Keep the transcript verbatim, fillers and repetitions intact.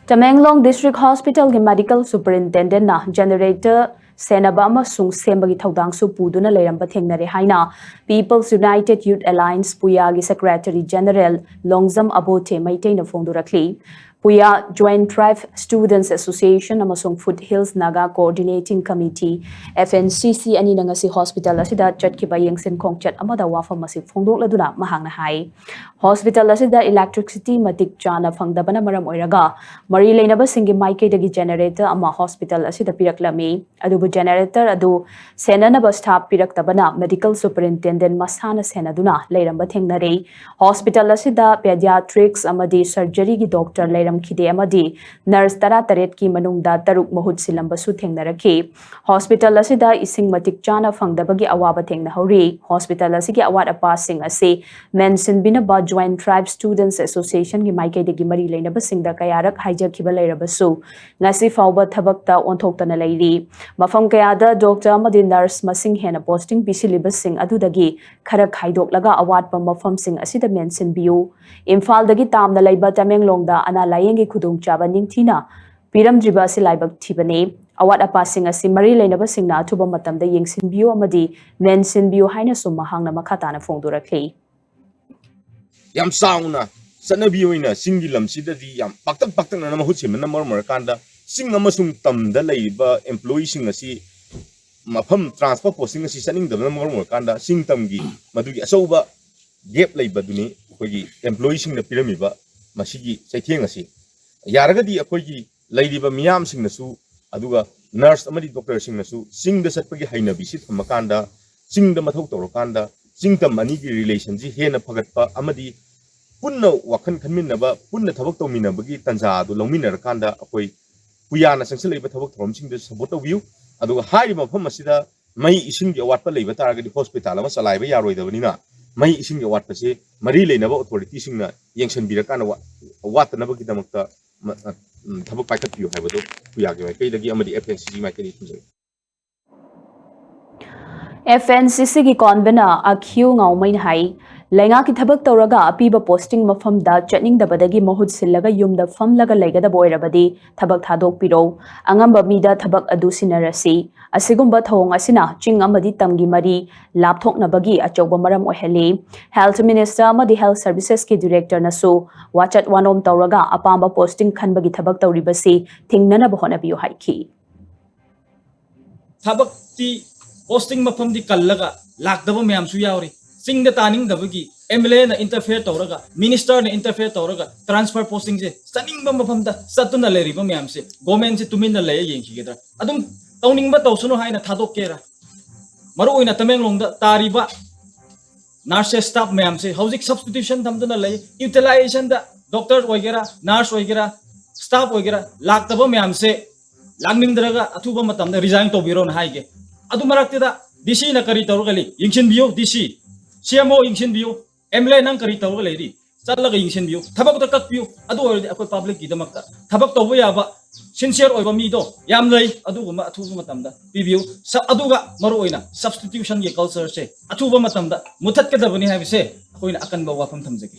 Tamenglong district ꯍꯣꯁꯄꯤꯇꯥꯜꯒꯤ medical ꯁꯨꯄꯔꯤꯟꯇꯦꯟꯗꯦꯟꯠꯅ generator ꯁꯦꯟꯅꯕ ꯑꯃꯁꯨꯡ ꯁꯦꯝꯕꯒꯤ ꯊꯧꯗꯥꯡꯁꯨ ꯄꯨꯗꯨꯅ ꯂꯩꯔꯝꯕ ꯊꯦꯡꯅꯔꯦ ꯍꯥꯏꯅ People's United Youth Alliance ꯄꯨꯌꯥꯒꯤ ꯁꯦꯀ꯭ꯔꯦꯇꯔꯤ ꯖꯦꯅꯔꯦꯜ ꯂꯣꯡꯖꯝ ꯑꯕꯣꯇꯦ ꯃꯩꯇꯩꯅ ꯐꯣꯡꯗꯣꯔꯛꯂꯤ꯫ ꯄꯨꯌꯥ Joint Tribe Students Association ꯑꯃꯁꯨꯡ Foot Hills Naga Coordinating Committee, F N C C, ꯑꯅꯤꯅ ꯉꯁꯤ ꯍꯣꯁꯄꯤꯇꯥꯜ ꯑꯁꯤꯗ ꯆꯠꯈꯤꯕ ꯌꯦꯡꯁꯤꯟ ꯈꯣꯡꯆꯠ ꯑꯃꯗ ꯋꯥꯐꯝ ꯑꯁꯤ ꯐꯣꯡꯗꯣꯛꯂꯗꯨꯅ ꯃꯍꯥꯛꯅ ꯍꯥꯏ, ꯍꯣꯁꯄꯤꯇꯥꯜ ꯑꯁꯤꯗ ꯏꯂꯦꯛꯇ꯭ꯔꯤꯛꯁꯤꯇꯤ ꯃꯇꯤꯛ ꯆꯥꯅ ꯐꯪꯗꯕꯅ ꯃꯔꯝ ꯑꯣꯏꯔꯒ ꯃꯔꯤ ꯂꯩꯅꯕꯁꯤꯡꯒꯤ ꯃꯥꯏꯀꯩꯗꯒꯤ ꯖꯦꯅꯦꯔꯦꯇꯔ ꯑꯃ ꯍꯣꯁꯄꯤꯇꯥꯜ ꯑꯁꯤꯗ ꯄꯤꯔꯛꯂꯝꯃꯤ꯫ ꯑꯗꯨꯕꯨ ꯖꯦꯅꯦꯔꯦꯇꯔ ꯑꯗꯨ ꯁꯦꯟꯅꯅꯕ ꯁ꯭ꯇꯥꯐ ꯄꯤꯔꯛꯇꯕꯅ ꯃꯦꯗꯤꯀꯦꯜ ꯁꯨꯄꯔꯤꯟꯇꯦꯟꯗꯦꯟꯠ ꯃꯁꯥꯅ ꯁꯦꯟꯅꯗꯨꯅ ꯂꯩꯔꯝꯕ ꯊꯦꯡꯅꯔꯦ꯫ ꯍꯣꯁꯄꯤꯇꯥꯜ ꯑꯁꯤꯗ ꯄꯦꯗꯤꯌꯥꯇ꯭ꯔꯤꯛꯁ ꯑꯃꯗꯤ ꯁꯔꯖꯔꯤꯒꯤ ꯗꯣꯛꯇꯔ ꯂꯩꯔꯝꯈꯤꯗꯦ ꯑꯃꯗꯤ ꯅꯔꯁ ꯇꯔꯥꯇꯔꯦꯠꯀꯤ ꯃꯅꯨꯡꯗ ꯇꯔꯨꯛ ꯃꯍꯨꯠ ꯁꯤꯜꯂꯝꯕꯁꯨ ꯊꯦꯡꯅꯔꯛꯈꯤ꯫ ꯍꯣꯁꯄꯤꯇꯥꯜ ꯑꯁꯤꯗ ꯏꯁꯤꯡ ꯃꯇꯤꯛ ꯆꯥꯅ ꯐꯪꯗꯕꯒꯤ ꯑꯋꯥꯕ ꯊꯦꯡꯅꯍꯧꯔꯤ꯫ ꯍꯣꯁꯄꯤꯇꯥꯜ ꯑꯁꯤꯒꯤ ꯑꯋꯥꯠ ꯑꯄꯥꯁꯤꯡ ꯑꯁꯤ ꯃꯦꯟꯁꯤꯟꯕꯤꯅꯕ Joint Tribe Students Associationꯒꯤ ꯃꯥꯏꯀꯩꯗꯒꯤ ꯃꯔꯤ ꯂꯩꯅꯕꯁꯤꯡꯗ ꯀꯌꯥꯔꯛ ꯍꯥꯏꯖꯈꯤꯕ ꯂꯩꯔꯕꯁꯨ, ꯉꯁꯤ ꯐꯥꯎꯕ ꯊꯕꯛꯇ ꯑꯣꯟꯊꯣꯛꯇꯅ ꯂꯩꯔꯤ꯫ ꯃꯐꯝ ꯀꯌꯥꯗ ꯗꯣꯛꯇꯔ ꯑꯃꯗꯤ ꯅꯔꯁ ꯃꯁꯤꯡ ꯍꯦꯟꯅ ꯄꯣꯁꯇꯤꯡ ꯄꯤꯁꯤꯜꯂꯤꯕꯁꯤꯡ ꯑꯗꯨꯗꯒꯤ ꯈꯔ ꯈꯥꯏꯗꯣꯛꯂꯒ ꯑꯋꯥꯠꯄ ꯃꯐꯝꯁꯤꯡ ꯑꯁꯤꯗ ꯃꯦꯟꯁꯤꯟꯕꯤꯌꯨ꯫ ꯏꯝꯐꯥꯜꯗꯒꯤ ꯇꯥꯝꯅ ꯂꯩꯕ ꯇꯃꯦꯡꯂꯣꯡꯗ ꯑꯅꯥ ꯂꯥꯌꯦꯡꯒꯤ ꯈꯨꯗꯣꯡꯆꯥꯕ ꯅꯤꯡꯊꯤꯅ ꯄꯤꯔꯝꯗ꯭ꯔꯤꯕ ꯑꯁꯤ ꯂꯥꯏꯕꯛ ꯊꯤꯕꯅꯤ꯫ ꯑꯋꯥꯠ ꯑꯄꯥꯁꯤꯡ ꯑꯁꯤ ꯃꯔꯤ ꯂꯩꯅꯕꯁꯤꯡꯅ ꯑꯊꯨꯕ ꯃꯇꯝꯗ ꯌꯦꯡꯁꯤꯟꯕꯤꯌꯨ ꯑꯃꯗꯤ ꯃꯦꯟꯁꯤꯟꯕꯤꯌꯨ ꯍꯥꯏꯅꯁꯨ ꯃꯍꯥꯛꯅ ꯃꯈꯥ ꯇꯥꯅ ꯐꯣꯡꯗꯣꯔꯛꯂꯤ꯫ ꯌꯥꯝ ꯆꯥꯎꯅ ꯆꯠꯅꯕꯤ ꯑꯣꯏꯅ ꯆꯤꯡꯒꯤ ꯂꯝꯁꯤꯗꯗꯤ ꯌꯥꯝ ꯄꯥꯛꯇꯛ ꯄꯥꯛꯇꯛꯅꯅ ꯃꯍꯨꯠ ꯁꯤꯟꯕꯅ ꯃꯔꯝ ꯑꯣꯏꯔꯀꯥꯟꯗ ꯆꯤꯡ ꯑꯃꯁꯨꯡ ꯇꯝꯗ ꯂꯩꯔꯤꯕ employeeꯁꯤꯡ ꯑꯁꯤ ꯃꯐꯝ transfer posting ꯑꯁꯤ ꯆꯠꯅꯤꯡꯗꯕꯅ ꯃꯔꯝ ꯑꯣꯏꯔꯀꯥꯟꯗ ꯆꯤꯡ ꯇꯝꯒꯤ ꯃꯗꯨꯒꯤ ꯑꯆꯧꯕ gap ꯂꯩꯕꯗꯨꯅꯤ ꯑꯩꯈꯣꯏꯒꯤ employeeꯁꯤꯡꯅ ꯄꯤꯔꯝꯃꯤꯕ ꯃꯁꯤꯒꯤ ꯆꯩꯊꯦꯡ ꯑꯁꯤ꯫ ꯌꯥꯔꯒꯗꯤ ꯑꯩꯈꯣꯏꯒꯤ ꯂꯩꯔꯤꯕ ꯃꯤꯌꯥꯝꯁꯤꯡꯅꯁꯨ ꯑꯗꯨꯒ ꯅꯔꯁ ꯑꯃꯗꯤ ꯗꯣꯛꯇꯔꯁꯤꯡꯅꯁꯨ ꯆꯤꯡꯗ ꯆꯠꯄꯒꯤ ꯍꯩꯅꯕꯤꯁꯤ ꯊꯝꯃꯀꯥꯟꯗ ꯆꯤꯡꯗ ꯃꯊꯧ ꯇꯧꯔꯀꯥꯟꯗ ꯆꯤꯡ ꯇꯝ ꯑꯅꯤꯒꯤ relationꯁꯤ ꯍꯦꯟꯅ ꯐꯒꯠꯄ ꯑꯃꯗꯤ ꯄꯨꯟꯅ ꯋꯥꯈꯜ ꯈꯟꯃꯤꯟꯅꯕ, ꯄꯨꯟꯅ ꯊꯕꯛ ꯇꯧꯃꯤꯟꯅꯕꯒꯤ ꯇꯥꯟꯖꯥ ꯑꯗꯨ ꯂꯧꯃꯤꯟꯅꯔꯀꯥꯟꯗ ꯑꯩꯈꯣꯏ ꯄꯨꯌꯥꯅ ꯆꯪꯁꯤꯜꯂꯛꯏꯕ ꯊꯕꯛ ꯊꯧꯔꯝꯁꯤꯡꯗꯨ support ꯇꯧꯕꯤꯌꯨ꯫ ꯑꯗꯨꯒ ꯍꯥꯏꯔꯤꯕ ꯃꯐꯝ ꯑꯁꯤꯗ ꯃꯩ ꯏꯁꯤꯡꯒꯤ ꯑꯋꯥꯠꯄ ꯂꯩꯕ ꯇꯥꯔꯒꯗꯤ hospital ꯑꯃ ꯆꯂꯥꯏꯕ ꯌꯥꯔꯣꯏꯗꯕꯅꯤꯅ ꯃꯩ ꯏꯁꯤꯡꯒꯤ ꯑꯋꯥꯠꯄꯁꯦ ꯃꯔꯤ ꯂꯩꯅꯕ authorityꯁꯤꯡꯅ ꯌꯦꯡꯁꯤꯟꯕꯤꯔꯀꯥꯟꯗ ꯋꯥ-, ꯋꯥꯠꯇꯅꯕꯒꯤꯗꯃꯛꯇ ꯃ-, ꯑ, ꯎꯝ, ꯊꯕꯛ ꯄꯥꯏꯈꯠꯄꯤꯌꯨ ꯍꯥꯏꯕꯗꯨ ꯄꯨꯌꯥꯒꯤ ꯃꯥꯏꯀꯩꯗꯒꯤ ꯑꯃꯗꯤ F N C C ꯃꯥꯏꯀꯩꯗꯒꯤ ꯊꯝꯖꯒꯦ꯫ F N C Cꯒꯤ convener ꯑꯈ꯭ꯌꯨ ꯉꯥꯎꯃꯩꯅ ꯍꯥꯏ, ꯂꯩꯉꯥꯛꯀꯤ ꯊꯕꯛ ꯇꯧꯔꯒ ꯑꯄꯤꯕ posting ꯃꯐꯝꯗ ꯆꯠꯅꯤꯡꯗꯕꯗꯒꯤ ꯃꯍꯨꯠ ꯁꯤꯜꯂꯒ ꯌꯨꯝꯗ ꯐꯝꯂꯒ ꯂꯩꯒꯗꯕ ꯑꯣꯏꯔꯕꯗꯤ ꯊꯕꯛ ꯊꯥꯗꯣꯛꯄꯤꯔꯣ꯫ ꯑꯉꯝꯕ ꯃꯤꯗ ꯊꯕꯛ ꯑꯗꯨ ꯁꯤꯟꯅꯔꯁꯤ꯫ ꯑꯁꯤꯒꯨꯝꯕ ꯊꯧꯑꯣꯡ ꯑꯁꯤꯅ ꯆꯤꯡ ꯑꯃꯗꯤ ꯇꯝꯒꯤ ꯃꯔꯤ ꯂꯥꯞꯊꯣꯛꯅꯕꯒꯤ ꯑꯆꯧꯕ ꯃꯔꯝ ꯑꯣꯏꯍꯜꯂꯤ꯫ Health Minister ꯑꯃꯗꯤ Health Servicesꯀꯤ Directorꯅꯁꯨ ꯋꯥꯆꯠ ꯋꯥꯅꯣꯝ ꯇꯧꯔꯒ ꯑꯄꯥꯝꯕ posting ꯈꯟꯕꯒꯤ ꯊꯕꯛ ꯇꯧꯔꯤꯕꯁꯤ ꯊꯤꯡꯅꯅꯕ ꯍꯣꯠꯅꯕꯤꯌꯨ ꯍꯥꯏꯈꯤ꯫ ꯊꯕꯛꯇꯤ posting ꯃꯐꯝꯗꯤ ꯀꯜꯂꯒ ꯂꯥꯛꯇꯕ ꯃꯌꯥꯝꯁꯨ ꯌꯥꯎꯔꯤ꯫ ꯆꯤꯡꯗ ꯇꯥꯅꯤꯡꯗꯕꯒꯤ MLAꯅ interfere ꯇꯧꯔꯒ, ministerꯅ interfere ꯇꯧꯔꯒ transfer postingꯁꯦ ꯆꯠꯅꯤꯡꯕ ꯃꯐꯝꯗ ꯆꯠꯇꯨꯅ ꯂꯩꯔꯤꯕ ꯃꯌꯥꯝꯁꯦ governmentꯁꯦ ꯇꯨꯃꯤꯟꯅ ꯂꯩꯔ ꯌꯦꯡꯈꯤꯒꯗ꯭ꯔꯥ? ꯑꯗꯨꯝ ꯇꯧꯅꯤꯡꯕ ꯇꯧꯁꯅꯨ ꯍꯥꯏꯅ ꯊꯥꯗꯣꯛꯀꯦꯔꯥ? ꯃꯔꯨꯑꯣꯏꯅ ꯇꯃꯦꯡꯂꯣꯡꯗ ꯇꯥꯔꯤꯕ nurses staff ꯃꯌꯥꯝꯁꯦ ꯍꯧꯖꯤꯛ substitution ꯊꯝꯗꯨꯅ ꯂꯩ꯫ Utilizationꯗ doctor ꯑꯣꯏꯒꯦꯔꯥ, nurse ꯑꯣꯏꯒꯦꯔꯥ, staff ꯑꯣꯏꯒꯦꯔꯥ, ꯂꯥꯛꯇꯕ ꯃꯌꯥꯝꯁꯦ ꯂꯥꯛꯅꯤꯡꯗ꯭ꯔꯒ ꯑꯊꯨꯕ ꯃꯇꯝꯗ resign ꯇꯧꯕꯤꯔꯣꯅ ꯍꯥꯏꯒꯦ꯫ ꯑꯗꯨ ꯃꯔꯛꯇꯨꯗ DCꯅ ꯀꯔꯤ ꯇꯧꯔꯒ ꯂꯩ? ꯌꯦꯡꯁꯤꯟꯕꯤꯌꯨ꯫ DC, CMO ꯌꯦꯡꯁꯤꯟꯕꯤꯌꯨ꯫ MLA ꯅꯪ ꯀꯔꯤ ꯇꯧꯔꯒ ꯂꯩꯔꯤ? ꯆꯠꯂꯒ ꯌꯦꯡꯁꯤꯟꯕꯤꯌꯨ꯫ ꯊꯕꯛꯇ ꯀꯛꯄꯤꯌꯨ꯫ ꯑꯗꯨ ꯑꯣꯏꯔꯗꯤ ꯑꯩꯈꯣꯏ publicꯀꯤꯗꯃꯛꯇ ꯊꯕꯛ ꯇꯧꯕ ꯌꯥꯕ sincere ꯑꯣꯏꯕ ꯃꯤꯗꯣ ꯌꯥꯝ ꯂꯩ꯫ ꯑꯗꯨꯒꯨꯝꯕ ꯑꯊꯨꯕ ꯃꯇꯝꯗ ꯄꯤꯕꯤꯌꯨ꯫ ꯁ-, ꯑꯗꯨꯒ ꯃꯔꯨꯑꯣꯏꯅ substitutionꯒꯤ cultureꯁꯦ ꯑꯊꯨꯕ ꯃꯇꯝꯗ ꯃꯨꯊꯠꯀꯗꯕꯅꯤ ꯍꯥꯏꯕꯁꯦ ꯑꯩꯈꯣꯏꯅ ꯑꯀꯟꯕ ꯋꯥꯐꯝ ꯊꯝꯖꯒꯦ꯫